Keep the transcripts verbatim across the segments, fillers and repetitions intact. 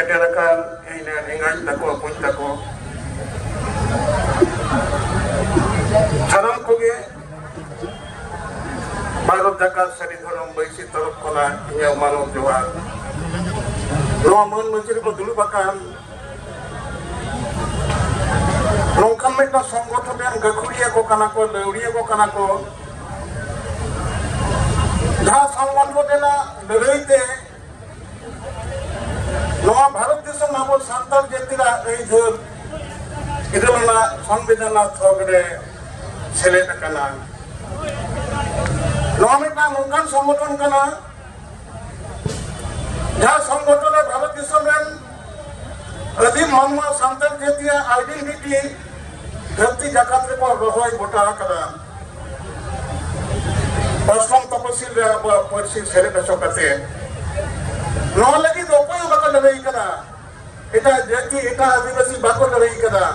ᱥᱮᱴᱮᱨ ᱟᱠᱟᱱ ᱤᱧ ᱨᱮᱱ ᱮᱸᱜᱟᱧ ᱛᱟᱠᱚ, ᱵᱚᱠᱚᱧ ᱛᱟᱠᱚ, ᱥᱟᱱᱟᱢ ᱠᱚᱜᱮ ᱵᱷᱟᱨᱚᱛ ᱡᱟᱠᱟᱛ ᱥᱟᱹᱨᱤ ᱫᱷᱚᱨᱚᱢ ᱵᱟᱹᱭᱥᱤ ᱛᱚᱨᱚᱯ ᱠᱷᱚᱱᱟᱜ ᱤᱧᱟᱹᱜ ᱢᱟᱱᱚᱛ ᱡᱚᱦᱟᱨ᱾ ᱱᱚᱣᱟ ᱢᱟᱹᱱ ᱢᱟᱹᱪᱤ ᱨᱮᱠᱚ ᱫᱩᱲᱩᱵ ᱟᱠᱟᱱ ᱱᱚᱝᱠᱟᱱ ᱢᱤᱫᱴᱟᱝ ᱥᱚᱝᱜᱚᱴᱷᱚᱱ ᱨᱮᱱ ᱜᱟᱹᱠᱷᱩᱲᱤᱭᱟᱹ ᱠᱚ ᱠᱟᱱᱟ ᱠᱚ, ᱞᱟᱹᱣᱲᱤᱭᱟᱹ ᱠᱚ ᱠᱟᱱᱟ ᱠᱚ, ᱡᱟᱦᱟᱸ ᱥᱚᱝᱜᱚᱴᱷᱚᱱ ᱨᱮᱱᱟᱜ ᱞᱟᱹᱲᱦᱟᱹᱭ ᱛᱮ ᱱᱚᱣᱟ ᱵᱷᱟᱨᱚᱛ ᱫᱤᱥᱚᱢ ᱟᱵᱚ ᱥᱟᱱᱛᱟᱲ ᱡᱟᱹᱛᱤ ᱨᱮᱱᱟᱜ ᱟᱹᱭᱫᱟᱹᱨ ᱤᱨᱟᱹᱞ ᱟᱱᱟᱜ ᱥᱚᱝᱵᱤᱫᱷᱟᱱ ᱟᱜ ᱛᱷᱚᱠ ᱨᱮ ᱥᱮᱞᱮᱫ ᱟᱠᱟᱱᱟ᱾ ᱱᱚᱣᱟ ᱢᱤᱫᱴᱟᱝ ᱱᱚᱝᱠᱟᱱ ᱥᱚᱝᱜᱚᱴᱷᱚᱱ ᱠᱟᱱᱟ, ᱡᱟᱦᱟᱸ ᱥᱚᱝᱜᱚᱴᱷᱚᱱ ᱨᱮ ᱵᱷᱟᱨᱚᱛ ᱫᱤᱥᱚᱢ ᱨᱮᱱ ᱟᱹᱫᱤᱢ ᱢᱟᱱᱣᱟ ᱥᱟᱱᱛᱟᱲ ᱡᱟᱹᱛᱤᱭᱟᱜ ᱟᱭᱰᱮᱱᱴᱤᱴᱤ ᱫᱷᱟᱹᱨᱛᱤ ᱡᱟᱠᱟᱛ ᱨᱮᱠᱚ ᱨᱚᱦᱚᱭ ᱜᱚᱴᱟ ᱟᱠᱟᱫᱟ᱾ ᱯᱨᱚᱥᱱᱚᱢ ᱛᱚᱯᱚᱥᱤᱞ ᱨᱮ ᱟᱵᱚᱣᱟᱜ ᱯᱟᱹᱨᱥᱤ ᱥᱮᱞᱮᱫ ᱦᱚᱪᱚ ᱠᱟᱛᱮ ᱱᱚᱣᱟ ᱞᱟᱹᱜᱤᱫ ᱫᱚ ᱚᱠᱚᱭ ᱦᱚᱸ ᱵᱟᱠᱚ ᱞᱟᱹᱲᱦᱟᱹᱭ ᱠᱟᱫᱟ᱾ ᱮᱴᱟᱜ ᱡᱟᱹᱛᱤ, ᱮᱴᱟᱜ ᱟᱹᱫᱤᱵᱟᱹᱥᱤ ᱵᱟᱠᱚ ᱞᱟᱹᱲᱦᱟᱹᱭ ᱠᱟᱫᱟ᱾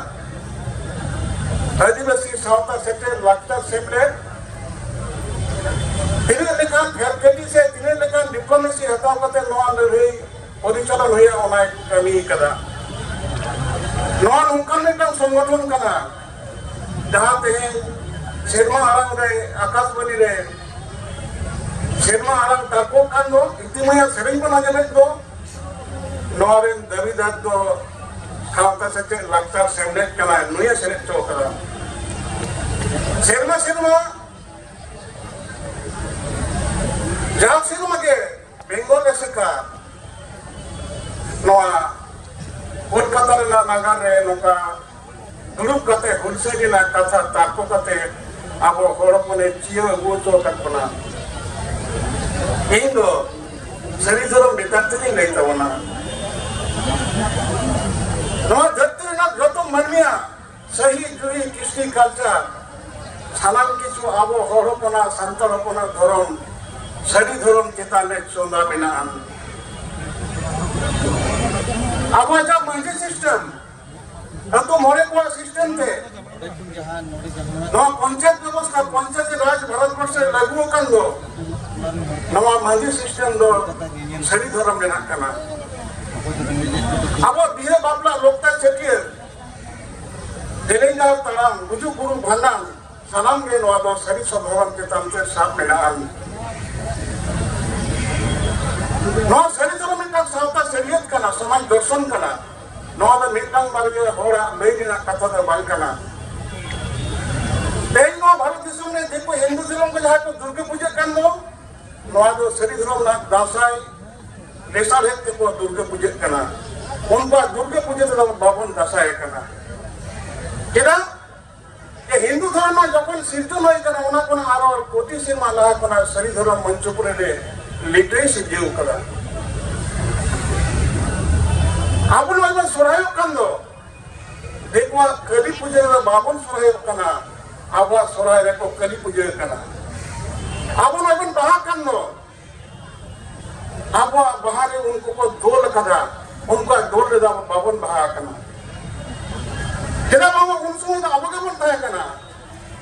ᱟᱹᱫᱤᱵᱟᱹᱥᱤ ᱥᱟᱶᱛᱟ ᱥᱮᱪᱮᱫ, ᱞᱟᱠᱪᱟᱨ ᱥᱮᱢᱞᱮᱫ ᱛᱤᱱᱟᱹᱜ ᱞᱮᱠᱟᱱ ᱯᱷᱮᱥᱤᱞᱤᱴᱤ ᱥᱮ ᱛᱤᱱᱟᱹᱜ ᱞᱮᱠᱟᱱ ᱰᱤᱯᱞᱳᱢᱮᱥᱤ ᱦᱟᱛᱟᱣ ᱠᱟᱛᱮ ᱱᱚᱣᱟ ᱞᱟᱹᱲᱦᱟᱹᱭ ᱯᱚᱨᱤᱪᱟᱞᱚᱱ ᱦᱩᱭᱩᱜᱼᱟ, ᱚᱱᱟᱭ ᱠᱟᱹᱢᱤ ᱠᱟᱫᱟ᱾ ᱱᱚᱣᱟ ᱱᱚᱝᱠᱟᱱ ᱢᱤᱫᱴᱟᱝ ᱥᱚᱝᱜᱚᱴᱷᱚᱱ ᱠᱟᱱᱟ, ᱡᱟᱦᱟᱸ ᱛᱮᱦᱮᱧ ᱥᱮᱨᱢᱟ ᱟᱲᱟᱝ ᱨᱮ, ᱟᱠᱟᱥᱵᱟᱱᱤ ᱨᱮ ᱥᱮᱨᱢᱟ ᱟᱲᱟᱝ ᱛᱟᱨᱠᱚ ᱠᱟᱱ ᱫᱚ, ᱤᱛᱤ ᱢᱟᱹᱭᱟᱜ ᱥᱮᱨᱮᱧ ᱵᱚᱱ ᱟᱸᱡᱚᱢᱮᱫ ᱫᱚ, ᱱᱚᱣᱟ ᱨᱮᱱ ᱫᱟᱹᱵᱤᱫᱟᱨ ᱫᱚ ᱥᱟᱶᱛᱟ ᱥᱮᱪᱮᱫ ᱞᱟᱠᱪᱟᱨ ᱥᱮᱢᱞᱮᱫ ᱠᱟᱱᱟᱭ, ᱱᱩᱭᱮ ᱥᱮᱞᱮᱫ ᱦᱚᱪᱚ ᱠᱟᱫᱟ᱾ ᱥᱮᱨᱢᱟ ᱥᱮᱨᱢᱟ ᱡᱟᱦᱟᱸ ᱥᱮᱨᱢᱟ ᱜᱮ ᱵᱮᱝᱜᱚᱞ ᱟᱥᱮᱠᱟ ᱱᱚᱣᱟ ᱠᱳᱞᱠᱟᱛᱟ ᱨᱮᱱᱟᱜ ᱱᱟᱜᱟᱨ ᱨᱮ ᱱᱚᱝᱠᱟ ᱫᱩᱲᱩᱵ ᱠᱟᱛᱮ ᱦᱩᱞᱥᱟᱹᱭ ᱨᱮᱱᱟᱜ ᱠᱟᱛᱷᱟ ᱛᱟᱨᱠᱚ ᱠᱟᱛᱮ ᱟᱵᱚ ᱦᱚᱲ ᱦᱚᱯᱚᱱᱮ ᱪᱤᱭᱟᱹ ᱟᱹᱜᱩ ᱦᱚᱪᱚ ᱟᱠᱟᱫ ᱵᱚᱱᱟ᱾ ᱤᱧ ᱫᱚ ᱥᱟᱹᱨᱤ ᱫᱷᱚᱨᱚᱢ ᱵᱮᱯᱟᱨ ᱛᱮᱜᱤᱧ ᱞᱟᱹᱭ ᱛᱟᱵᱚᱱᱟ᱾ ᱱᱚᱣᱟ ᱫᱷᱟᱹᱨᱛᱤ ᱨᱮᱱᱟᱜ ᱡᱚᱛᱚ ᱢᱟᱹᱱᱢᱤᱭᱟᱜ ᱥᱟᱹᱦᱤ ᱡᱩᱦᱤ ᱠᱨᱤᱥᱴᱤ ᱠᱟᱞᱪᱟᱨ, ᱥᱟᱱᱟᱢ ᱠᱤᱪᱷᱩ ᱟᱵᱚ ᱦᱚᱲ ᱦᱚᱯᱚᱱᱟᱜ, ᱥᱟᱱᱛᱟᱲ ᱦᱚᱯᱚᱱᱟᱜ ᱫᱷᱚᱨᱚᱢ, ᱥᱟᱹᱨᱤ ᱫᱷᱚᱨᱚᱢ ᱪᱮᱛᱟᱱ ᱨᱮ ᱪᱚᱸᱫᱟ ᱢᱮᱱᱟᱜᱼᱟ᱾ ᱟᱵᱚᱣᱟᱜ ᱡᱟᱦᱟᱸ ᱢᱟᱹᱡᱷᱤ ᱥᱤᱥᱴᱮᱢ, ᱟᱹᱛᱩ ᱢᱚᱬᱮ ᱠᱚᱣᱟᱜ ᱥᱤᱥᱴᱮᱢ ᱛᱮ ᱱᱚᱣᱟ ᱯᱚᱧᱪᱟᱭᱮᱛ ᱵᱮᱵᱚᱥᱛᱷᱟ, ᱯᱚᱧᱪᱟᱭᱮᱛ ᱨᱟᱡᱽ ᱵᱷᱟᱨᱚᱛ ᱵᱚᱨᱥᱚ ᱨᱮ ᱞᱟᱹᱜᱩ ᱟᱠᱟᱱ ᱫᱚ, ᱱᱚᱣᱟ ᱢᱟᱹᱡᱷᱤ ᱥᱤᱥᱴᱮᱢ ᱫᱚ ᱥᱟᱹᱨᱤ ᱫᱷᱚᱨᱚᱢ ᱨᱮᱱᱟᱜ ᱠᱟᱱᱟ᱾ ᱟᱵᱚ ᱵᱤᱦᱟᱹ ᱵᱟᱯᱞᱟ, ᱞᱚᱠᱛᱟ ᱪᱷᱟᱹᱴᱭᱟᱹᱨ, ᱡᱮᱞᱮᱧ ᱰᱟᱦᱟᱨ ᱛᱟᱲᱟᱢ, ᱜᱩᱡᱩᱜ ᱵᱩᱨᱩ ᱵᱷᱟᱸᱰᱟᱱ, ᱥᱟᱱᱟᱢ ᱜᱮ ᱱᱚᱣᱟ ᱫᱚ ᱥᱟᱹᱨᱤ ᱥᱚᱫᱷᱚᱨᱚᱢ ᱪᱮᱛᱟᱱ ᱛᱮ ᱥᱟᱵ ᱢᱮᱱᱟᱜᱼᱟ᱾ ᱱᱚᱣᱟ ᱥᱟᱹᱨᱤ ᱫᱷᱚᱨᱚᱢ ᱢᱤᱫᱴᱟᱝ ᱥᱟᱶᱛᱟ ᱥᱟᱹᱨᱤᱭᱟᱹᱛ ᱠᱟᱱᱟ, ᱥᱚᱢᱟᱡᱽ ᱫᱚᱨᱥᱚᱱ ᱠᱟᱱᱟ᱾ ᱱᱚᱣᱟ ᱫᱚ ᱢᱤᱫᱴᱟᱝ ᱵᱟᱨᱭᱟ ᱦᱚᱲᱟᱜ ᱞᱟᱹᱭ ᱨᱮᱱᱟᱜ ᱠᱟᱛᱷᱟ ᱫᱚ ᱵᱟᱝ ᱠᱟᱱᱟ᱾ ᱛᱮᱦᱮᱧ ᱱᱚᱣᱟ ᱵᱷᱟᱨᱚᱛ ᱫᱤᱥᱚᱢ ᱨᱮ ᱫᱤᱠᱩ ᱦᱤᱱᱫᱩ ᱫᱷᱚᱨᱚᱢ ᱠᱚ ᱡᱟᱦᱟᱸ ᱠᱚ ᱫᱩᱨᱜᱟᱹ ᱯᱩᱡᱟᱹᱜ ᱠᱟᱱ ᱫᱚ, ᱱᱚᱣᱟ ᱫᱚ ᱥᱟᱹᱨᱤ ᱫᱷᱚᱨᱚᱢ ᱨᱮᱱᱟᱜ ᱫᱟᱸᱥᱟᱭ ᱞᱮᱥᱟᱲᱦᱮᱫ ᱛᱮᱠᱚ ᱫᱩᱨᱜᱟᱹ ᱯᱩᱡᱟᱹᱜ ᱠᱟᱱᱟ᱾ ᱩᱱᱠᱩᱣᱟᱜ ᱫᱩᱨᱜᱟᱹ ᱯᱩᱡᱟᱹ ᱨᱮᱫᱚ ᱵᱟᱵᱚᱱ ᱫᱟᱸᱥᱟᱭ ᱠᱟᱱᱟ᱾ ᱪᱮᱫᱟᱜ? ᱡᱮ ᱦᱤᱱᱫᱩ ᱫᱷᱚᱨᱚᱢ ᱢᱟ ᱡᱚᱠᱷᱚᱱ ᱥᱤᱨᱡᱚᱱ ᱦᱩᱭ ᱠᱟᱱᱟ, ᱚᱱᱟ ᱠᱷᱚᱱᱟᱜ ᱟᱨᱚ ᱠᱳᱴᱤ ᱥᱮᱨᱢᱟ ᱞᱟᱦᱟ ᱠᱷᱚᱱᱟᱜ ᱥᱟᱹᱨᱤ ᱫᱷᱚᱨᱚᱢ ᱢᱚᱧᱪᱚᱯᱩᱨᱤ ᱨᱮ ᱞᱤᱴᱟᱹᱭ ᱥᱤᱨᱡᱟᱹᱣ ᱠᱟᱫᱟ᱾ ᱟᱵᱚ ᱱᱚᱜᱼᱚᱭ ᱵᱚᱱ ᱥᱚᱨᱦᱟᱭᱚᱜ ᱠᱟᱱ ᱫᱚ, ᱫᱤᱠᱩᱣᱟᱜ ᱠᱟᱹᱞᱤ ᱯᱩᱡᱟᱹ ᱨᱮ ᱵᱟᱵᱚᱱ ᱥᱚᱨᱦᱟᱭᱚᱜ ᱠᱟᱱᱟ, ᱟᱵᱚᱣᱟᱜ ᱥᱚᱨᱦᱟᱭ ᱨᱮᱠᱚ ᱠᱟᱹᱞᱤ ᱯᱩᱡᱟᱹ ᱠᱟᱱᱟ᱾ ᱟᱵᱚ ᱱᱚᱜᱼᱚᱭ ᱵᱚᱱ ᱵᱟᱦᱟᱜ ᱠᱟᱱ ᱫᱚ, ᱟᱵᱚᱣᱟᱜ ᱵᱟᱦᱟ ᱨᱮ ᱩᱱᱠᱩ ᱠᱚ ᱫᱳᱞ ᱟᱠᱟᱫᱟ, ᱩᱱᱠᱩᱣᱟᱜ ᱫᱳᱞ ᱨᱮᱫᱚ ᱟᱵᱚ ᱵᱟᱵᱚᱱ ᱵᱟᱦᱟ ᱟᱠᱟᱱᱟ᱾ ᱪᱮᱫᱟᱜ ᱵᱟᱝ? ᱩᱱ ᱥᱚᱢᱚᱭ ᱫᱚ ᱟᱵᱚ ᱜᱮᱵᱚᱱ ᱛᱟᱦᱮᱸ ᱠᱟᱱᱟ᱾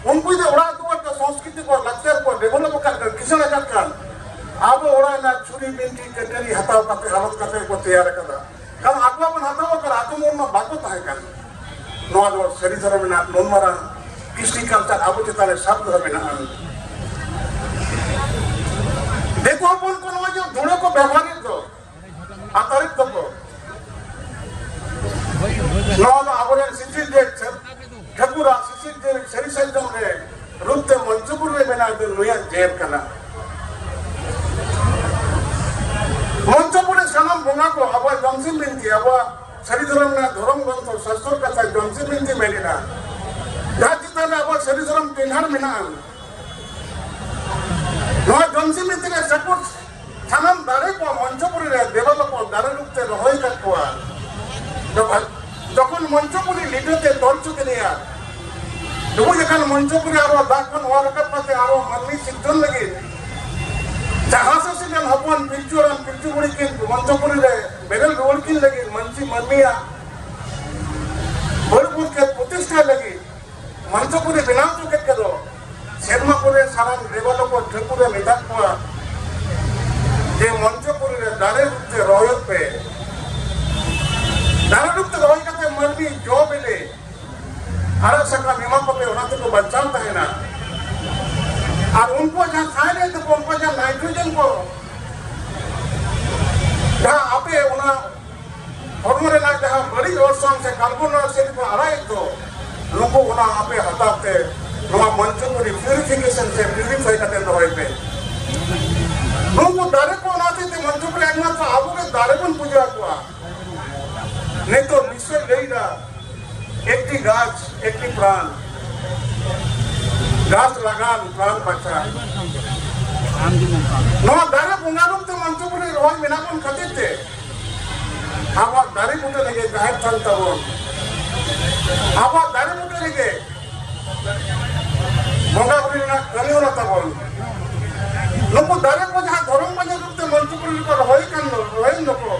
ᱩᱱᱠᱩ ᱡᱩᱫᱤ ᱚᱲᱟᱜ ᱫᱩᱣᱟᱹᱨ ᱠᱚ, ᱥᱚᱝᱥᱠᱨᱤᱛᱤ ᱠᱚ, ᱞᱟᱠᱪᱟᱨ ᱠᱚ ᱰᱮᱵᱷᱮᱞᱚᱯ ᱟᱠᱟᱫ ᱠᱷᱟᱱ, ᱠᱤᱥᱟᱹᱬ ᱟᱠᱟᱫ ᱠᱷᱟᱱ, ᱟᱵᱚ ᱚᱲᱟᱜ ᱨᱮᱱᱟᱜ ᱪᱷᱩᱨᱤ, ᱵᱤᱱᱴᱷᱤ, ᱠᱟᱹᱴᱟᱹᱨᱤ ᱦᱟᱛᱟᱣ ᱠᱟᱛᱮ, ᱦᱟᱞᱚᱛ ᱠᱟᱛᱮ ᱠᱚ ᱛᱮᱭᱟᱨ ᱟᱠᱟᱫᱟ᱾ ᱠᱟᱨᱚᱱ ᱟᱠᱚ ᱵᱚᱱ ᱦᱟᱛᱟᱣ ᱟᱠᱟᱫᱟ, ᱟᱠᱚ ᱢᱚᱱ ᱢᱟ ᱵᱟᱠᱚ ᱛᱟᱦᱮᱸ ᱠᱟᱱ᱾ ᱱᱚᱣᱟ ᱫᱚ ᱥᱟᱹᱨᱤ ᱫᱷᱚᱨᱚᱢ ᱨᱮᱱᱟᱜ ᱱᱩᱱ ᱢᱟᱨᱟᱝ ᱠᱨᱤᱥᱴᱤ ᱠᱟᱞᱪᱟᱨ ᱟᱵᱚ ᱪᱮᱛᱟᱱ ᱨᱮ ᱥᱟᱵ ᱫᱚᱦᱚ ᱢᱮᱱᱟᱜᱼᱟ᱾ ᱫᱤᱠᱩ ᱦᱚᱯᱚᱱ ᱠᱚ ᱱᱚᱣᱟ ᱡᱮ ᱫᱷᱩᱲᱟᱹ ᱠᱚ ᱵᱮᱵᱚᱦᱟᱨᱮᱫ ᱫᱚ, ᱟᱛᱟᱨᱮᱫ ᱫᱚᱠᱚ, ᱱᱚᱣᱟ ᱫᱚ ᱟᱵᱚᱨᱮᱱ ᱥᱤᱥᱤᱨ ᱡᱟᱹᱛ ᱴᱷᱟᱹᱠᱩᱨᱟᱜ ᱥᱤᱥᱤᱨ ᱡᱟᱹᱛ ᱥᱟᱹᱨᱤ ᱥᱟᱨᱡᱚᱢ ᱨᱮ ᱨᱩᱯ ᱛᱮ ᱢᱚᱧᱪᱚᱯᱩᱨᱤ ᱨᱮ ᱵᱮᱱᱟᱣ ᱫᱚ ᱱᱩᱭᱟᱜ ᱡᱮᱨ ᱠᱟᱱᱟ᱾ ᱢᱚᱧᱪᱚᱯᱩᱨᱤ ᱥᱟᱱᱟᱢ ᱵᱚᱸᱜᱟ ᱠᱚ ᱟᱵᱚᱣᱟᱜ ᱡᱚᱢᱥᱤᱢ ᱵᱤᱱᱛᱤ, ᱟᱵᱚᱣᱟᱜ ᱥᱟᱹᱨᱤ ᱫᱷᱚᱨᱚᱢ ᱨᱮᱱᱟᱜ ᱫᱷᱚᱨᱚᱢ ᱜᱨᱚᱱᱛᱷᱚ ᱥᱟᱥᱛᱚᱨ ᱠᱟᱛᱷᱟ ᱡᱚᱢᱥᱤᱢ ᱵᱤᱱᱛᱤ ᱢᱮᱱ ᱮᱫᱟ, ᱡᱟᱦᱟᱸ ᱪᱮᱛᱟᱱ ᱨᱮ ᱟᱵᱚᱣᱟᱜ ᱥᱟᱹᱨᱤ ᱫᱷᱚᱨᱚᱢ ᱴᱮᱸᱰᱟᱨ ᱢᱮᱱᱟᱜᱼᱟ᱾ ᱱᱚᱣᱟ ᱡᱚᱢᱥᱤᱢ ᱵᱤᱱᱛᱤ ᱨᱮ ᱥᱟᱹᱠᱩᱛ ᱥᱟᱱᱟᱢ ᱫᱟᱨᱮ ᱠᱚ ᱢᱚᱧᱪᱚᱯᱩᱨᱤ ᱨᱮ ᱫᱮᱵᱚᱞᱚᱠ ᱠᱚ ᱫᱟᱨᱮ ᱨᱩᱯ ᱛᱮ ᱨᱚᱦᱚᱭ ᱟᱠᱟᱫ ᱠᱚᱣᱟ᱾ ᱡᱚᱠᱷᱚᱱ, ᱡᱚᱠᱷᱚᱱ ᱢᱚᱧᱪᱚᱯᱩᱨᱤ ᱞᱤᱴᱟᱹ ᱛᱮ ᱛᱚᱞ ᱦᱚᱪᱚ ᱠᱮᱫᱮᱭᱟ, ᱰᱩᱵᱩᱡ ᱟᱠᱟᱱ ᱢᱚᱧᱪᱚᱯᱩᱨᱤ ᱟᱨᱚ ᱫᱟᱜ ᱠᱷᱚᱱ ᱚᱣᱟᱨ ᱨᱟᱠᱟᱵ ᱠᱟᱛᱮ ᱟᱨᱚ ᱢᱟᱹᱱᱢᱤ ᱥᱤᱨᱡᱚᱱ ᱞᱟᱹᱜᱤᱫ ᱡᱟᱦᱟᱸ ᱥᱮᱥᱤ ᱨᱮᱱ ᱦᱚᱯᱚᱱ ᱯᱤᱞᱪᱩ ᱦᱟᱲᱟᱢ ᱯᱤᱞᱪᱩ ᱵᱩᱲᱦᱤ ᱠᱤᱱ ᱢᱚᱧᱪᱚᱯᱩᱨᱤ ᱨᱮ ᱵᱮᱨᱮᱞ ᱨᱩᱣᱟᱹᱲ ᱠᱤᱱ ᱞᱟᱹᱜᱤᱫ ᱢᱟᱹᱱᱢᱤ, ᱢᱟᱹᱱᱢᱤᱭᱟᱜ ᱵᱟᱹᱲ ᱵᱩᱫ ᱠᱷᱮᱛ ᱯᱨᱚᱛᱤᱥᱴᱷᱟ ᱞᱟᱹᱜᱤᱫ ᱢᱚᱧᱪᱚᱯᱩᱨᱤ ᱵᱮᱱᱟᱣ ᱦᱚᱪᱚ ᱠᱮᱫ ᱠᱚᱫᱚ, ᱥᱮᱨᱢᱟ ᱯᱩᱨᱤ ᱨᱮ ᱥᱟᱱᱟᱢ ᱫᱮᱵᱟᱞᱳᱠ ᱴᱷᱟᱹᱠᱩᱨ ᱮ ᱢᱮᱛᱟᱫ ᱠᱚᱣᱟ ᱡᱮ ᱢᱚᱧᱪᱚᱯᱩᱨᱤ ᱨᱮ ᱫᱟᱨᱮ ᱨᱩᱯ ᱛᱮ ᱨᱚᱦᱚᱭᱚᱜ ᱯᱮ᱾ ᱥᱮ ᱠᱟᱨᱵᱚᱱ ᱰᱟᱭᱚᱠᱥᱟᱭᱤᱰ ᱠᱚ ᱟᱲᱟᱜᱮᱫ ᱫᱚ, ᱱᱩᱠᱩ ᱚᱱᱟ ᱟᱯᱮ ᱦᱟᱛᱟᱣ ᱛᱮ ᱱᱚᱣᱟ ᱢᱚᱧᱪᱚᱯᱩᱨᱤ ᱯᱤᱭᱩᱨᱤᱯᱷᱤᱠᱮᱥᱚᱱ ᱥᱮ ᱯᱤᱭᱩᱨᱤᱯᱷᱟᱭ ᱠᱟᱛᱮ ᱫᱚᱦᱚᱭ ᱯᱮ᱾ ᱱᱩᱠᱩ ᱫᱟᱨᱮ ᱠᱚ ᱚᱱᱟ ᱦᱚᱛᱮᱡ ᱛᱮ ᱢᱚᱧᱪᱚᱯᱩᱨᱤ ᱮᱠᱢᱟᱛᱨᱚ ᱟᱵᱚ ᱜᱮ ᱫᱟᱨᱮ ᱵᱚᱱ ᱯᱩᱡᱟᱹ ᱟᱠᱚᱣᱟ᱾ ᱱᱤᱛᱚᱜ ᱵᱤᱥᱥᱚᱭ ᱞᱟᱹᱭᱫᱟ, ᱮᱠᱴᱤ ᱜᱟᱪᱷ ᱮᱠᱴᱤ ᱯᱨᱟᱱ, ᱜᱟᱪᱷ ᱞᱟᱜᱟᱱ ᱯᱨᱟᱱ ᱵᱟᱪᱷᱟ᱾ ᱱᱚᱣᱟ ᱫᱟᱨᱮ ᱵᱚᱸᱜᱟ ᱨᱩᱯ ᱛᱮ ᱢᱚᱧᱪᱚᱯᱩᱨᱤ ᱨᱚᱦᱚᱭ ᱢᱮᱱᱟᱜ ᱵᱚᱱ ᱠᱷᱟᱹᱛᱤᱨ ᱛᱮ ᱟᱵᱚᱣᱟᱜ ᱫᱟᱨᱮ ᱵᱩᱴᱟᱹ ᱨᱮᱜᱮ ᱡᱟᱦᱮᱨ ᱛᱷᱟᱱ ᱛᱟᱵᱚᱱ, ᱟᱵᱚᱣᱟᱜ ᱫᱟᱨᱮ ᱵᱩᱴᱟᱹ ᱨᱮᱜᱮ ᱵᱚᱸᱜᱟ ᱵᱩᱨᱩ ᱨᱮᱱᱟᱜ ᱠᱟᱹᱢᱤ ᱦᱚᱨᱟ ᱛᱟᱵᱚᱱ᱾ ᱱᱩᱠᱩ ᱫᱟᱨᱮ ᱠᱚ ᱡᱟᱦᱟᱸ ᱫᱷᱚᱨᱚᱢ ᱯᱟᱸᱡᱟ ᱨᱩᱯ ᱛᱮ ᱢᱚᱧᱪᱚᱯᱩᱨᱤ ᱨᱮᱠᱚ ᱨᱚᱦᱚᱭ ᱠᱟᱱ ᱫᱚ, ᱨᱚᱦᱚᱭᱮᱱ ᱫᱚᱠᱚ,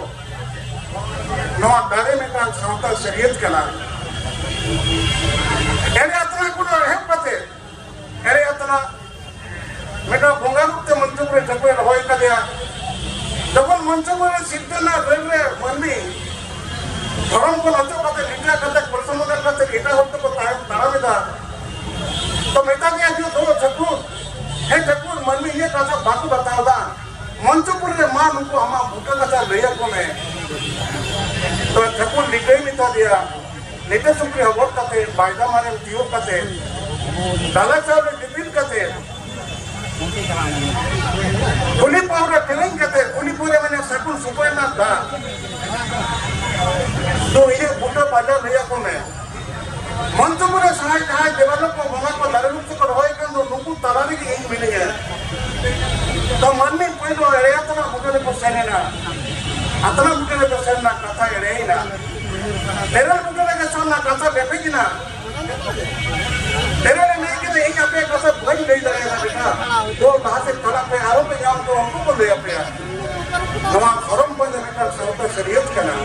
ᱱᱚᱣᱟ ᱫᱟᱨᱮ ᱢᱤᱫᱴᱟᱝ ᱥᱟᱶᱛᱟ ᱥᱟᱹᱨᱤᱭᱟᱹᱛ ᱠᱟᱱᱟ᱾ ᱮᱲᱮ ᱟᱛᱨᱟ ᱠᱷᱚᱱ ᱮᱦᱚᱵ ᱠᱟᱛᱮ, ᱮᱲᱮ ᱟᱛᱨᱟ ᱢᱤᱫᱴᱟᱝ ᱵᱚᱸᱜᱟ ᱨᱩᱯ ᱛᱮ ᱢᱚᱧᱪᱚᱯᱩᱨᱤ ᱨᱮ ᱴᱷᱟᱹᱠᱩᱨᱮ ᱨᱚᱦᱚᱭ ᱠᱟᱫᱮᱭᱟ᱾ ᱡᱚᱠᱷᱚᱱ ᱢᱚᱧᱪᱚᱯᱩᱨᱤ ᱨᱮ ᱥᱤᱨᱡᱚᱱ ᱨᱮᱱᱟᱜ ᱨᱟᱹᱲ ᱨᱮ ᱢᱟᱹᱱᱢᱤ ᱫᱷᱚᱨᱚᱢ ᱠᱷᱚᱱ ᱚᱪᱚᱜ ᱠᱟᱛᱮ, ᱞᱤᱴᱟᱹ ᱠᱟᱛᱮ, ᱠᱚᱞᱥᱚᱢᱚᱜᱚᱨ ᱠᱟᱛᱮ ᱮᱴᱟᱜ ᱦᱚᱲ ᱛᱮᱠᱚ ᱛᱟᱭᱚᱢ ᱛᱟᱲᱟᱢ ᱮᱫᱟ, ᱛᱚ ᱢᱮᱛᱟ ᱫᱮᱭᱟ ᱡᱮ, "ᱫᱩ ᱴᱷᱟᱹᱠᱩᱨ, ᱦᱮ ᱴᱷᱟᱹᱠᱩᱨ, ᱢᱟᱹᱱᱢᱤ ᱤᱧᱟᱹᱜ ᱠᱟᱛᱷᱟ ᱵᱟᱠᱚ ᱵᱟᱛᱟᱣ ᱮᱫᱟ, ᱢᱚᱧᱪᱚᱯᱩᱨᱤ ᱨᱮ ᱢᱟ ᱱᱩᱠᱩ ᱟᱢᱟᱜ ᱵᱩᱴᱟᱹ ᱠᱟᱛᱷᱟ ᱞᱟᱹᱭ ᱟᱠᱚ ᱢᱮ᱾" ᱛᱚ ᱴᱷᱟᱹᱠᱩᱨ ᱞᱤᱴᱟᱹᱭ ᱢᱮᱛᱟ ᱫᱮᱭᱟ, ᱞᱤᱴᱟᱹ ᱥᱩᱠᱨᱤ ᱦᱚᱵᱚᱨ ᱠᱟᱛᱮ, ᱵᱟᱭᱫᱟ ᱢᱟᱨᱮᱢ ᱛᱤᱭᱳᱜ ᱠᱟᱛᱮ, ᱰᱟᱞᱟ ᱪᱟᱣᱞᱮ ᱫᱤᱯᱤᱞ ᱠᱟᱛᱮ, ᱠᱩᱞᱦᱤ ᱯᱟᱹᱣᱨᱟᱹ ᱴᱮᱞᱮᱧ ᱠᱟᱛᱮ, ᱠᱩᱞᱦᱤ ᱯᱟᱹᱣᱨᱟᱹ ᱢᱟᱱᱮ ᱥᱟᱹᱜᱩᱱ ᱥᱩᱯᱟᱹᱭ ᱨᱮᱱᱟᱜ ᱫᱟᱜ ᱫᱚ ᱤᱧᱟᱹᱜ ᱵᱩᱴᱟᱹ ᱯᱟᱸᱡᱟ ᱞᱟᱹᱭ ᱟᱠᱚ ᱢᱮ᱾ ᱢᱚᱧᱪᱚᱯᱩᱨ ᱨᱮ ᱥᱟᱦᱟᱭ ᱡᱟᱦᱟᱸᱭ ᱫᱮᱵᱟᱞᱳᱠ ᱠᱚ ᱵᱚᱸᱜᱟ ᱠᱚ ᱫᱟᱨᱮ ᱨᱩᱯ ᱛᱮᱠᱚ ᱨᱚᱦᱚᱭ ᱠᱟᱱ ᱫᱚ, ᱱᱩᱠᱩ ᱛᱟᱞᱟ ᱨᱮᱜᱮ ᱤᱧ ᱢᱤᱱᱟᱹᱧᱟ᱾ ᱛᱚ ᱢᱟᱹᱱᱢᱤ ᱯᱳᱭᱞᱳ ᱮᱲᱮᱭᱟᱜ ᱛᱮᱱᱟᱜ ᱵᱩᱴᱟᱹ ᱨᱮᱠᱚ ᱥᱮᱱ ᱮᱱᱟ, ᱟᱛᱱᱟ ᱵᱩᱴᱟᱹ ᱨᱮᱠᱚ ᱥᱮᱱ ᱮᱱᱟ, ᱠᱟᱛᱷᱟ ᱮᱲᱮᱭᱮᱱᱟ᱾ ᱛᱮᱨᱮᱞ ᱵᱩᱴᱟᱹ ᱨᱮᱜᱮ ᱥᱮᱱ ᱮᱱᱟ, ᱠᱟᱛᱷᱟ ᱞᱮᱯᱮᱡ ᱮᱱᱟ᱾ ᱛᱮᱨᱮᱞ ᱮ ᱞᱟᱹᱭ ᱠᱮᱫᱟ, "ᱤᱧ ᱟᱯᱮᱭᱟᱜ ᱠᱟᱛᱷᱟ ᱵᱟᱹᱧ ᱞᱟᱹᱭ ᱫᱟᱲᱮᱭᱟᱫᱟ ᱵᱮᱴᱟ, ᱫᱩ ᱞᱟᱦᱟ ᱥᱮᱫ ᱪᱟᱞᱟᱜ ᱯᱮ, ᱟᱨᱚ ᱯᱮ ᱧᱟᱢ ᱠᱚᱣᱟ, ᱩᱱᱠᱩ ᱠᱚ ᱞᱟᱹᱭ ᱟᱯᱮᱭᱟ᱾" ᱱᱚᱣᱟ ᱫᱷᱚᱨᱚᱢ ᱯᱟᱸᱡᱟ ᱢᱤᱫᱴᱟᱝ ᱥᱟᱶᱛᱟ ᱥᱟᱹᱨᱤᱭᱟᱹᱛ ᱠᱟᱱᱟ᱾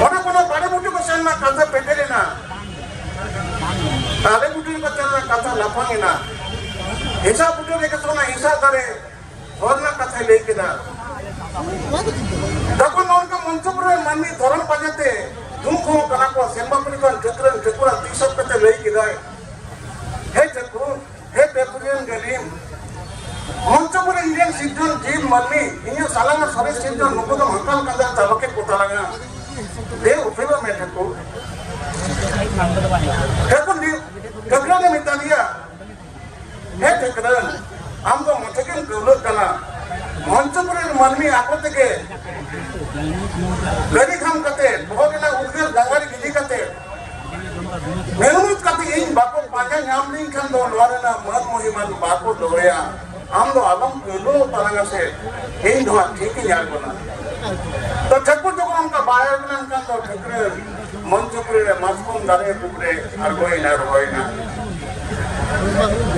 ᱚᱱᱟ ᱠᱚᱫᱚ ᱵᱟᱲᱮ ᱵᱩᱴᱟᱹ ᱠᱚ ᱥᱮᱱ ᱮᱱᱟ, ᱠᱟᱛᱷᱟ ᱯᱮᱴᱮᱨ ᱮᱱᱟ᱾ ᱛᱟᱞᱮ ᱵᱩᱴᱟᱹ ᱨᱮᱠᱚ ᱪᱟᱞᱟᱜ ᱠᱟᱛᱷᱟ ᱞᱟᱯᱷᱟᱝ ᱮᱱᱟ᱾ ᱦᱮᱸᱥᱟᱜ ᱵᱩᱴᱟᱹ ᱨᱮ ᱠᱟᱛᱷᱟ ᱚᱱᱟ ᱦᱮᱸᱥᱟᱜ ᱫᱟᱨᱮ ᱦᱚᱨ ᱨᱮᱱᱟᱜ ᱠᱟᱛᱷᱟᱭ ᱞᱟᱹᱭ ᱠᱮᱫᱟ᱾ ᱛᱚᱠᱷᱚᱱ ᱱᱚᱝᱠᱟ ᱢᱚᱧᱪᱚᱯᱩᱨ ᱨᱮ ᱢᱟᱹᱱᱢᱤ ᱫᱷᱚᱨᱚᱢ ᱯᱟᱸᱡᱟ ᱛᱮ ᱫᱩᱠ ᱦᱚᱸ ᱠᱟᱱᱟ ᱠᱚ᱾ ᱥᱮᱨᱢᱟ ᱯᱩᱨᱤ ᱠᱷᱚᱱ ᱴᱷᱟᱹᱠᱨᱟᱹᱱ ᱴᱷᱟᱹᱠᱩᱨᱟᱜ ᱛᱤ ᱥᱟᱵ ᱠᱟᱛᱮ ᱞᱟᱹᱭ ᱠᱮᱫᱟᱭ, "ᱦᱮ ᱴᱷᱟᱹᱠᱩᱨ, ᱦᱮ ᱴᱷᱟᱹᱠᱩᱨ ᱨᱮᱱ ᱜᱟᱹᱞᱤᱢ, ᱢᱚᱧᱪᱚᱯᱩᱨ ᱨᱮ ᱤᱧ ᱨᱮᱱ ᱥᱤᱨᱡᱚᱱ ᱡᱤᱵᱽ ᱢᱟᱹᱱᱢᱤ, ᱤᱧᱟᱹᱜ ᱥᱟᱞᱟᱝ ᱥᱚᱨᱮᱥ ᱥᱤᱨᱡᱚᱱ, ᱱᱩᱠᱩ ᱫᱚ ᱦᱟᱸᱠᱟᱞ ᱠᱟᱸᱫᱟ ᱪᱟᱵᱟ ᱠᱮᱫ ᱠᱚ ᱛᱟᱞᱟᱝᱟ᱾" ᱫᱮ ᱩᱯᱮᱞᱚᱜ ᱢᱮ ᱴᱷᱟᱹᱠᱩᱨ᱾ ᱴᱷᱟᱹᱠᱩᱨ ᱫᱤ-, ᱴᱷᱟᱹᱠᱨᱟᱹᱱ ᱮ ᱢᱮᱛᱟ ᱫᱮᱭᱟ, ᱦᱮᱸ ᱴᱷᱟᱹᱠᱨᱟᱹᱱ, ᱟᱢ ᱫᱚ ᱢᱚᱪᱟ ᱜᱮᱢ ᱠᱟᱹᱣᱞᱟᱹᱜ ᱠᱟᱱᱟ᱾ ᱢᱚᱧᱪᱚᱯᱩᱨᱤ ᱨᱮᱱ ᱢᱟᱹᱱᱢᱤ ᱟᱠᱚ ᱛᱮᱜᱮ ᱜᱟᱹᱰᱤ ᱠᱷᱟᱢ ᱠᱟᱛᱮ, ᱵᱚᱦᱚᱜ ᱨᱮᱱᱟᱜ ᱩᱫᱽᱜᱟᱹᱨ ᱰᱟᱝᱜᱟᱨᱤ ᱜᱤᱰᱤ ᱠᱟᱛᱮ, ᱢᱮᱦᱱᱚᱛ ᱠᱟᱛᱮ ᱤᱧ ᱵᱟᱠᱚ ᱯᱟᱸᱡᱟ ᱧᱟᱢ ᱞᱤᱧ ᱠᱷᱟᱱ ᱫᱚ ᱱᱚᱣᱟ ᱨᱮᱱᱟᱜ ᱢᱟᱹᱱ ᱢᱚᱦᱤᱢᱟᱱ ᱵᱟᱠᱚ ᱫᱚᱦᱚᱭᱟ᱾ ᱟᱢ ᱫᱚ ᱟᱞᱚᱢ ᱠᱟᱹᱣᱞᱟᱹᱣ ᱛᱟᱞᱟᱝᱟ ᱥᱮ, ᱤᱧ ᱫᱚ ᱦᱟᱸᱜ ᱴᱷᱤᱠ ᱤᱧ ᱟᱬᱜᱚᱱᱟ᱾ ᱛᱚ ᱴᱷᱟᱹᱠᱩᱨ ᱡᱚᱠᱷᱚᱱ ᱚᱱᱠᱟ ᱵᱟᱭ ᱟᱬᱜᱚ ᱞᱮᱱᱠᱷᱟᱱ ᱫᱚ ᱴᱷᱟᱹᱠᱨᱟᱹᱱ ᱢᱚᱧᱪᱚᱯᱩᱨᱤ ᱨᱮ ᱢᱟᱛᱠᱚᱢ ᱫᱟᱨᱮ ᱵᱩᱴᱟᱹ ᱨᱮ ᱟᱬᱜᱚᱭᱮᱱᱟ, ᱨᱚᱦᱚᱭᱮᱱᱟ᱾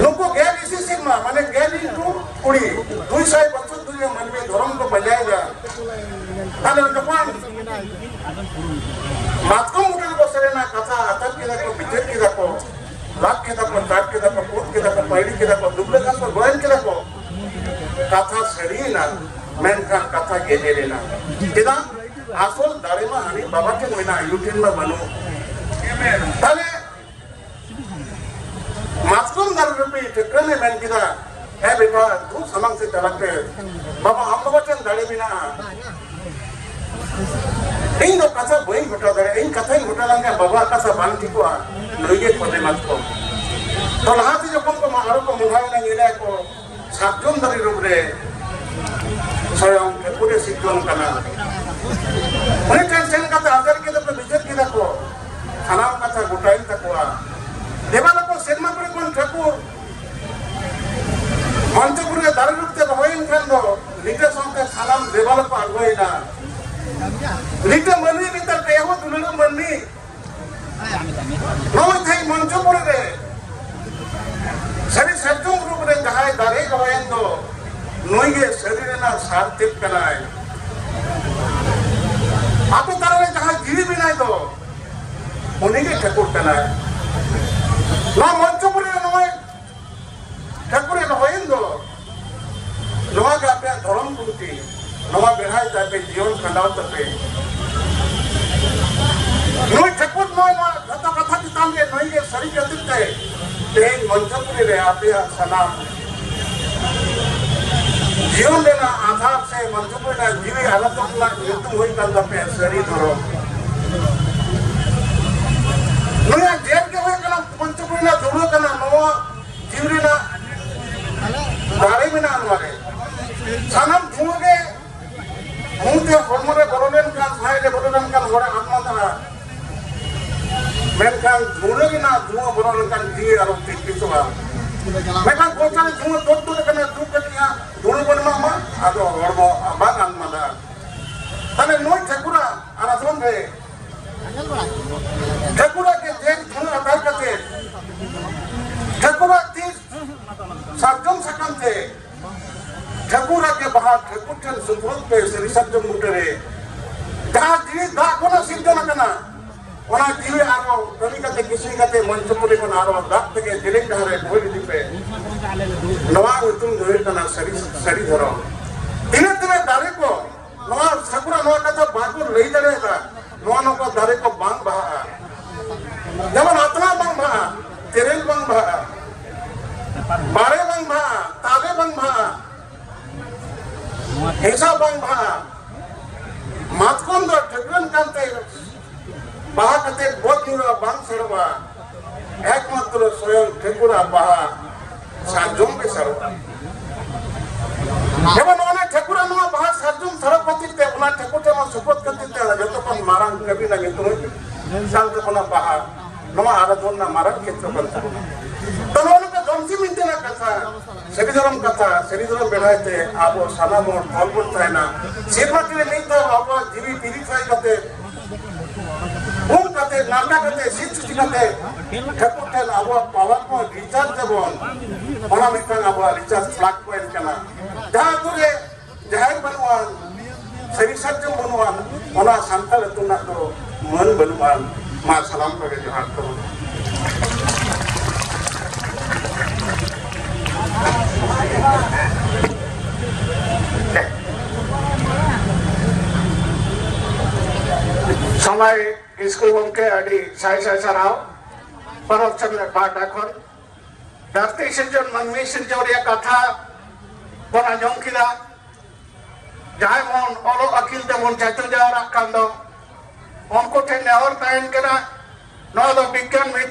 ᱱᱩᱠᱩ ᱜᱮᱞ ᱤᱥᱤ ᱥᱮᱨᱢᱟ, ᱢᱟᱱᱮ ᱜᱮᱞ into ᱠᱩᱲᱤ, ᱫᱩᱭ ᱥᱟᱭ ᱵᱚᱪᱷᱚᱨ ᱫᱷᱚᱨᱮ ᱢᱟᱹᱱᱢᱤ ᱫᱷᱚᱨᱚᱢ ᱠᱚ ᱯᱟᱸᱡᱟᱭᱮᱫᱟ᱾ ᱟᱫᱚ ᱡᱚᱠᱷᱚᱱ ᱢᱟᱛᱠᱚᱢ ᱵᱩᱴᱟᱹ ᱨᱮᱠᱚ ᱥᱮᱱ ᱮᱱᱟ, ᱠᱟᱛᱷᱟ ᱟᱛᱟᱨ ᱠᱮᱫᱟ ᱠᱚ, ᱵᱤᱪᱟᱹᱨ ᱠᱮᱫᱟ ᱠᱚ, ᱞᱟᱫ ᱠᱮᱫᱟ ᱠᱚ, ᱪᱟᱴ ᱠᱮᱫᱟ ᱠᱚ, ᱠᱩᱫ ᱠᱮᱫᱟ ᱠᱚ, ᱯᱟᱹᱭᱲᱤ ᱠᱮᱫᱟ ᱠᱚ, ᱫᱩᱵᱽᱞᱟᱹ ᱜᱷᱟᱥ ᱠᱚ ᱜᱚᱭᱮᱱ ᱠᱮᱫᱟ ᱠᱚ, ᱠᱟᱛᱷᱟ ᱥᱟᱹᱨᱤᱭᱮᱱᱟ, ᱢᱮᱱᱠᱷᱟᱱ ᱠᱟᱛᱷᱟ ᱜᱮᱡᱮᱨᱮᱱᱟ᱾ ᱪᱮᱫᱟᱜ? ᱟᱥᱚᱞ ᱫᱟᱲᱮ ᱢᱟ ᱦᱟᱹᱱᱤ ᱵᱟᱵᱟ ᱴᱷᱮᱱ ᱢᱮᱱᱟᱜᱼᱟ, ᱟᱭᱩ ᱴᱷᱮᱱ ᱢᱟ ᱵᱟᱹᱱᱩᱜ᱾ ᱛᱟᱦᱞᱮ ᱢᱟᱛᱠᱚᱢ ᱫᱟᱨᱮ ᱨᱩᱯᱤ ᱴᱷᱟᱹᱠᱨᱟᱹᱱᱮ ᱢᱮᱱ ᱠᱮᱫᱟ, "ᱦᱮᱸ ᱵᱮᱴᱟ, ᱫᱩ ᱥᱟᱢᱟᱝ ᱥᱮᱫ ᱪᱟᱞᱟᱜ ᱯᱮ, ᱵᱟᱵᱟ ᱟᱢ ᱵᱟᱵᱟ ᱴᱷᱮᱱ ᱫᱟᱲᱮ ᱢᱮᱱᱟᱜᱼᱟ, ᱤᱧ ᱫᱚ ᱠᱟᱛᱷᱟ ᱵᱟᱹᱧ ᱜᱚᱴᱟ ᱫᱟᱲᱮᱭᱟᱜᱼᱟ, ᱤᱧ ᱠᱟᱛᱷᱟᱧ ᱜᱚᱴᱟ ᱞᱮᱱᱠᱷᱟᱱ ᱵᱟᱵᱟᱣᱟᱜ ᱠᱟᱛᱷᱟ ᱵᱟᱝ ᱴᱷᱤᱠᱚᱜᱼᱟ, ᱱᱩᱭ ᱜᱮ ᱠᱷᱚᱫᱮ ᱢᱟᱛᱠᱚᱢ᱾" ᱛᱚ ᱞᱟᱦᱟᱛᱮ ᱡᱚᱠᱷᱚᱱ ᱠᱚ ᱢᱟ-, ᱟᱨᱚ ᱠᱚ ᱢᱚᱦᱰᱟᱭᱮᱱᱟ, ᱧᱮᱞᱮᱫ ᱠᱚ ᱥᱟᱨᱡᱚᱢ ᱫᱟᱨᱮ ᱨᱩᱯ ᱨᱮ ᱥᱚᱭᱚᱝ ᱴᱷᱟᱹᱠᱩᱨᱮ ᱥᱤᱨᱡᱚᱱ ᱠᱟᱱᱟ᱾ ᱩᱱᱤ ᱴᱷᱮᱱ ᱥᱮᱱ ᱠᱟᱛᱮ ᱟᱪᱟᱨ ᱠᱮᱫᱟ ᱠᱚ, ᱵᱤᱪᱟᱹᱨ ᱠᱮᱫᱟ ᱠᱚ, ᱥᱟᱱᱟᱢ ᱠᱟᱛᱷᱟ ᱜᱚᱴᱟᱭᱮᱱ ᱛᱟᱠᱚᱣᱟ᱾ ᱫᱮᱵᱟ ᱞᱚᱠᱚ ᱥᱮᱨᱢᱟ ᱠᱚᱨᱮ ᱠᱷᱚᱱ ᱴᱷᱟᱹᱠᱩᱨ ᱢᱚᱧᱪᱚᱯᱩᱨᱤ ᱨᱮ ᱫᱟᱨᱮ ᱨᱩᱯ ᱛᱮ ᱨᱚᱦᱚᱭᱮᱱ ᱠᱷᱟᱱ ᱫᱚ ᱞᱤᱴᱟᱹ ᱥᱟᱶᱛᱮ ᱥᱟᱱᱟᱢ ᱫᱮᱵᱟ ᱞᱚᱠᱚ ᱟᱬᱜᱚᱭᱮᱱᱟ᱾ ᱞᱤᱴᱟᱹ ᱢᱟᱹᱱᱢᱤ ᱵᱷᱤᱛᱟᱹᱨ ᱯᱮ ᱮᱦᱚᱵ ᱫᱩᱞᱟᱹᱲ ᱢᱟᱹᱱᱢᱤ ᱱᱚᱜᱼᱚᱭ ᱛᱮᱦᱮᱧ ᱢᱚᱧᱪᱚᱯᱩᱨᱤ ᱨᱮ ᱥᱟᱹᱨᱤ ᱥᱟᱨᱡᱚᱢ ᱨᱩᱯ ᱨᱮ ᱡᱟᱦᱟᱸᱭ ᱫᱟᱨᱮ ᱨᱚᱦᱚᱭᱮᱱ ᱫᱚ, ᱱᱩᱭ ᱜᱮ ᱥᱟᱹᱨᱤ ᱨᱮᱱᱟᱜ ᱥᱟᱨ ᱛᱮᱫ ᱠᱟᱱᱟᱭ᱾ ᱟᱯᱮ ᱛᱟᱞᱟ ᱨᱮ ᱡᱟᱦᱟᱸᱭ ᱡᱤᱣᱤ ᱢᱮᱱᱟᱭ ᱫᱚ, ᱩᱱᱤ ᱜᱮ ᱴᱷᱟᱹᱠᱩᱨ ᱠᱟᱱᱟᱭ᱾ ᱱᱚᱣᱟ ᱢᱚᱧᱪᱚᱯᱩᱨᱤ ᱨᱮ ᱱᱚᱜᱼᱚᱭ ᱴᱷᱟᱹᱠᱩᱨᱮ ᱨᱚᱦᱚᱭᱮᱱ ᱫᱚ, ᱱᱚᱣᱟ ᱜᱮ ᱟᱯᱮᱭᱟᱜ ᱫᱷᱚᱨᱚᱢ ᱠᱩᱱᱛᱤ, ᱱᱚᱣᱟ ᱵᱮᱲᱦᱟᱭ ᱛᱟᱯᱮ, ᱡᱤᱭᱚᱱ ᱠᱷᱟᱸᱰᱟᱣ ᱛᱟᱯᱮ᱾ ᱱᱩᱭ ᱴᱷᱟᱹᱠᱩᱨ ᱱᱚᱣᱟ, ᱱᱚᱣᱟ ᱡᱷᱚᱛᱚ ᱠᱟᱛᱷᱟ ᱪᱮᱛᱟᱱ ᱨᱮ ᱱᱩᱭ ᱜᱮ ᱥᱟᱹᱨᱤ ᱠᱷᱟᱹᱛᱤᱨ ᱛᱮ ᱛᱮᱦᱮᱧ ᱢᱚᱧᱪᱚᱯᱩᱨᱤ ᱨᱮ ᱟᱯᱮᱭᱟᱜ ᱥᱟᱱᱟᱢ ᱡᱤᱭᱚᱱ ᱨᱮᱱᱟᱜ ᱟᱫᱷᱟᱨ ᱥᱮ ᱢᱚᱧᱪᱚᱯᱩᱨᱤ ᱨᱮᱱᱟᱜ ᱡᱤᱣᱤ ᱟᱞᱟᱫᱟ ᱨᱮᱱᱟᱜ ᱧᱩᱛᱩᱢ ᱦᱩᱭ ᱠᱟᱱ ᱛᱟᱯᱮᱭᱟ ᱥᱟᱹᱨᱤ ᱫᱷᱚᱨᱚᱢ᱾ ᱱᱩᱭᱟᱜ ᱡᱮᱞ ᱜᱮ ᱦᱩᱭᱩᱜ ᱠᱟᱱᱟ ᱢᱚᱧᱪᱚᱯᱩᱨᱤ ᱨᱮᱱᱟᱜ ᱫᱷᱩᱲᱟᱹ ᱠᱟᱱᱟ᱾ ᱱᱚᱣᱟ ᱡᱤᱣᱤ ᱨᱮᱱᱟᱜ ᱫᱟᱲᱮ ᱢᱮᱱᱟᱜᱼᱟ ᱱᱚᱣᱟ ᱨᱮ᱾ ᱥᱟᱱᱟᱢ ᱫᱷᱩᱣᱟᱹ ᱜᱮ ᱢᱩ ᱛᱮ ᱦᱚᱲᱢᱚ ᱨᱮ ᱵᱚᱞᱚ ᱞᱮᱱᱠᱷᱟᱱ, ᱥᱟᱸᱦᱮᱫ ᱨᱮ ᱵᱚᱞᱚ ᱞᱮᱱᱠᱷᱟᱱ ᱦᱚᱲᱮ ᱟᱫ ᱢᱟᱫᱟᱜᱼᱟ᱾ ᱢᱮᱱᱠᱷᱟᱱ ᱫᱷᱩᱲᱟᱹ ᱨᱮᱱᱟᱜ ᱫᱷᱩᱣᱟᱹ ᱵᱚᱞᱚ ᱞᱮᱱᱠᱷᱟᱱ ᱡᱤᱣᱤ ᱟᱨᱚ ᱛᱤᱨᱯᱤᱛᱚᱜᱼᱟ᱾ ᱢᱮᱱᱠᱷᱟᱱ ᱯᱚᱭᱥᱟ ᱨᱮ ᱫᱷᱩᱣᱟᱹ ᱛᱩᱫ ᱛᱩᱫ ᱟᱠᱟᱱᱟ, ᱫᱩᱠ ᱠᱟᱹᱴᱤᱡ ᱦᱟᱸᱜ ᱫᱷᱩᱲᱟᱹ ᱵᱚᱱ ᱮᱢᱟᱜ ᱢᱟ, ᱟᱫᱚ ᱦᱚᱲᱢᱚ ᱵᱟᱝ ᱟᱫ ᱢᱟᱫᱟᱜᱼᱟ᱾ ᱛᱟᱦᱞᱮ ᱱᱩᱭ ᱴᱷᱟᱹᱠᱩᱨᱟᱜ ᱟᱨᱟᱫᱷᱚᱱ ᱨᱮ ᱴᱷᱟᱹᱠᱩᱨᱟᱜ ᱜᱮ ᱡᱮᱞ ᱫᱷᱩᱣᱟᱹ ᱟᱛᱟᱨ ᱠᱟᱛᱮ, ᱴᱷᱟᱹᱠᱩᱨᱟᱜ ᱛᱤ ᱥᱟᱨᱡᱚᱢ ᱥᱟᱠᱟᱢ ᱛᱮ, ᱴᱷᱟᱹᱠᱩᱨᱟᱜ ᱜᱮ ᱵᱟᱦᱟ ᱴᱷᱟᱹᱠᱩᱨ ᱴᱷᱮᱱ ᱥᱩᱯᱨᱩᱫ ᱯᱮ ᱥᱟᱹᱨᱤ ᱥᱟᱨᱡᱚᱢ ᱵᱩᱴᱟᱹ ᱨᱮ᱾ ᱡᱟᱦᱟᱸ ᱡᱤᱣᱤ ᱫᱟᱜ ᱠᱷᱚᱱᱟᱜ ᱥᱤᱨᱡᱚᱱ ᱟᱠᱟᱱᱟ, ᱚᱱᱟ ᱡᱤᱣᱤ ᱟᱨᱚ ᱠᱟᱹᱢᱤ ᱠᱟᱛᱮ ᱠᱤᱥᱤ ᱠᱟᱛᱮ ᱢᱚᱧᱪᱚᱯᱩᱨᱤ ᱠᱷᱚᱱ ᱟᱨᱚ ᱫᱟᱜ ᱛᱮᱜᱮ ᱡᱮᱞᱮᱧ ᱰᱟᱦᱟᱨ ᱨᱮ ᱵᱚᱦᱮᱞ ᱤᱫᱤ ᱯᱮ᱾ ᱱᱚᱣᱟ ᱧᱩᱛᱩᱢ ᱫᱚ ᱦᱩᱭᱩᱜ ᱠᱟᱱᱟ ᱥᱟᱹᱨᱤ, ᱥᱟᱹᱨᱤ ᱫᱷᱚᱨᱚᱢ᱾ ᱛᱤᱱᱟᱹᱜ ᱛᱤᱱᱟᱹᱜ ᱫᱟᱨᱮ ᱠᱚ ᱱᱚᱣᱟ ᱥᱟᱹᱠᱩᱲᱟ ᱱᱚᱣᱟ ᱠᱟᱛᱷᱟ ᱵᱟᱠᱚ ᱞᱟᱹᱭ ᱫᱟᱲᱮᱭᱟᱫᱟ, ᱱᱚᱣᱟ ᱱᱚᱝᱠᱟ ᱫᱟᱨᱮ ᱠᱚ ᱵᱟᱝ ᱵᱟᱦᱟᱜᱼᱟ᱾ ᱡᱮᱢᱚᱱ ᱟᱛᱱᱟᱜ ᱵᱟᱝ ᱵᱟᱦᱟᱜᱼᱟ, ᱛᱮᱨᱮᱞ ᱵᱟᱝ ᱵᱟᱦᱟᱜᱼᱟ, ᱵᱟᱲᱮ ᱵᱟᱝ ᱵᱟᱦᱟᱜᱼᱟ, ᱛᱟᱞᱮ ᱵᱟᱝ ᱵᱟᱦᱟᱜᱼᱟ, ᱦᱮᱸᱥᱟᱜ ᱵᱟᱝ ᱵᱟᱦᱟᱜᱼᱟ᱾ ᱢᱟᱛᱠᱚᱢ ᱫᱚ ᱴᱷᱟᱹᱠᱨᱟᱹᱱ ᱠᱟᱱᱛᱮ ᱵᱟᱦᱟ ᱠᱟᱛᱮ ᱵᱚᱡ ᱧᱩᱨᱩᱜᱼᱟ, ᱵᱟᱝ ᱥᱮᱬᱚᱜᱼᱟ᱾ ᱮᱠᱢᱟᱛᱨᱚ ᱥᱚᱭᱚᱝ ᱴᱷᱟᱹᱠᱩᱨᱟᱜ ᱵᱟᱦᱟ ᱥᱟᱨᱡᱚᱢ ᱜᱮ ᱥᱮᱬᱚᱜᱼᱟ᱾ ᱡᱮᱢᱚᱱ ᱚᱱᱟ ᱴᱷᱟᱹᱠᱩᱨᱟᱜ ᱱᱚᱣᱟ ᱵᱟᱦᱟ ᱥᱟᱨᱡᱚᱢ ᱥᱮᱬᱚᱜ ᱠᱷᱟᱹᱛᱤᱨ ᱛᱮ, ᱚᱱᱟ ᱴᱷᱟᱹᱠᱩᱨ ᱴᱷᱮᱱ ᱥᱩᱯᱚᱫ ᱠᱷᱟᱹᱛᱤᱨ ᱛᱮ, ᱡᱚᱛᱚ ᱠᱷᱚᱱ ᱢᱟᱨᱟᱝ ᱠᱟᱹᱢᱤ ᱨᱮᱱᱟᱜ ᱧᱩᱛᱩᱢ ᱦᱩᱭᱩᱜ ᱠᱟᱱ ᱛᱟᱵᱚᱱᱟ ᱵᱟᱦᱟ᱾ ᱱᱚᱣᱟ ᱟᱨᱟᱫᱷᱚᱱ ᱨᱮᱱᱟᱜ ᱢᱟᱨᱟᱝ ᱠᱷᱮᱛᱨᱚ ᱠᱟᱱ ᱛᱟᱵᱚᱱᱟ᱾ ᱛᱚ, ᱱᱚᱜᱼᱚ ᱱᱚᱝᱠᱟ ᱡᱚᱢᱥᱤᱢ ᱢᱤᱫᱴᱮᱱᱟᱜ ᱠᱟᱛᱷᱟ, ᱥᱟᱹᱨᱤ ᱫᱷᱚᱨᱚᱢ ᱠᱟᱛᱷᱟ, ᱥᱟᱹᱨᱤ ᱫᱷᱚᱨᱚᱢ ᱵᱮᱲᱦᱟᱭ ᱛᱮ ᱟᱵᱚ ᱥᱟᱱᱟᱢ ᱦᱚᱲ ᱛᱚᱞ ᱵᱚᱱ ᱛᱟᱦᱮᱱᱟ᱾ ᱥᱮᱨᱢᱟ ᱠᱤᱱ ᱢᱤᱫ ᱫᱷᱟᱣ ᱟᱵᱚᱣᱟᱜ ᱡᱤᱣᱤ ᱯᱤᱨᱤᱯᱷᱟᱭ ᱠᱟᱛᱮ, ᱩᱢ ᱠᱟᱛᱮ, ᱱᱟᱲᱠᱟ ᱠᱟᱛᱮ, ᱥᱤᱫ ᱥᱩᱪᱤ ᱠᱟᱛᱮ, ᱴᱷᱟᱹᱠᱩᱨ ᱴᱷᱮᱱ ᱟᱵᱚᱣᱟᱜ ᱯᱟᱣᱟᱨ ᱠᱚ ᱨᱤᱪᱟᱨᱡᱽ ᱟᱵᱚᱱ᱾ ᱚᱱᱟ ᱢᱤᱫᱴᱟᱝ ᱟᱵᱚᱣᱟᱜ ᱨᱤᱪᱟᱨᱡᱽ ᱯᱞᱟᱜᱽ ᱯᱚᱭᱮᱱᱴ ᱠᱟᱱᱟ᱾ ᱡᱟᱦᱟᱸ ᱟᱹᱛᱩ ᱨᱮ ᱡᱟᱦᱮᱨ ᱵᱟᱹᱱᱩᱜᱼᱟ, ᱥᱟᱹᱨᱤ ᱥᱟᱨᱡᱚᱢ ᱵᱟᱹᱱᱩᱜᱼᱟ, ᱚᱱᱟ ᱥᱟᱱᱛᱟᱲ ᱟᱹᱛᱩ ᱨᱮᱱᱟᱜ ᱫᱚ ᱢᱟᱹᱱ ᱵᱟᱹᱱᱩᱜᱼᱟ᱾ ᱢᱟ ᱥᱟᱱᱟᱢ ᱠᱚᱜᱮ ᱡᱚᱦᱟᱨ ᱛᱟᱵᱚᱱ᱾ ᱥᱚᱢᱟᱭ ᱤᱥᱠᱩᱞ ᱜᱚᱢᱠᱮ, ᱟᱹᱰᱤ ᱥᱟᱭ ᱥᱟᱭ ᱥᱟᱨᱦᱟᱣ᱾ ᱯᱚᱨᱚᱵᱽ ᱥᱮᱢᱞᱮᱫ ᱯᱟᱦᱴᱟ ᱠᱷᱚᱱ ᱫᱷᱟᱹᱨᱛᱤ ᱥᱤᱨᱡᱚᱱ, ᱢᱟᱹᱱᱢᱤ ᱥᱤᱨᱡᱚᱱ ᱨᱮᱭᱟᱜ ᱠᱟᱛᱷᱟ ᱵᱚᱱ ᱟᱸᱡᱚᱢ ᱠᱮᱫᱟ, ᱡᱟᱦᱟᱸᱭ ᱵᱚᱱ ᱚᱞᱚᱜ ᱟᱹᱠᱤᱞ ᱛᱮᱵᱚᱱ ᱪᱟᱪᱚ ᱡᱟᱣᱨᱟᱜ ᱠᱟᱱ ᱫᱚ, ᱩᱱᱠᱩ ᱴᱷᱮᱱ ᱱᱮᱦᱚᱨ ᱛᱟᱦᱮᱱ ᱠᱟᱱᱟ, ᱱᱚᱣᱟ ᱫᱚ ᱵᱤᱜᱽᱜᱟᱱ ᱵᱷᱤᱛ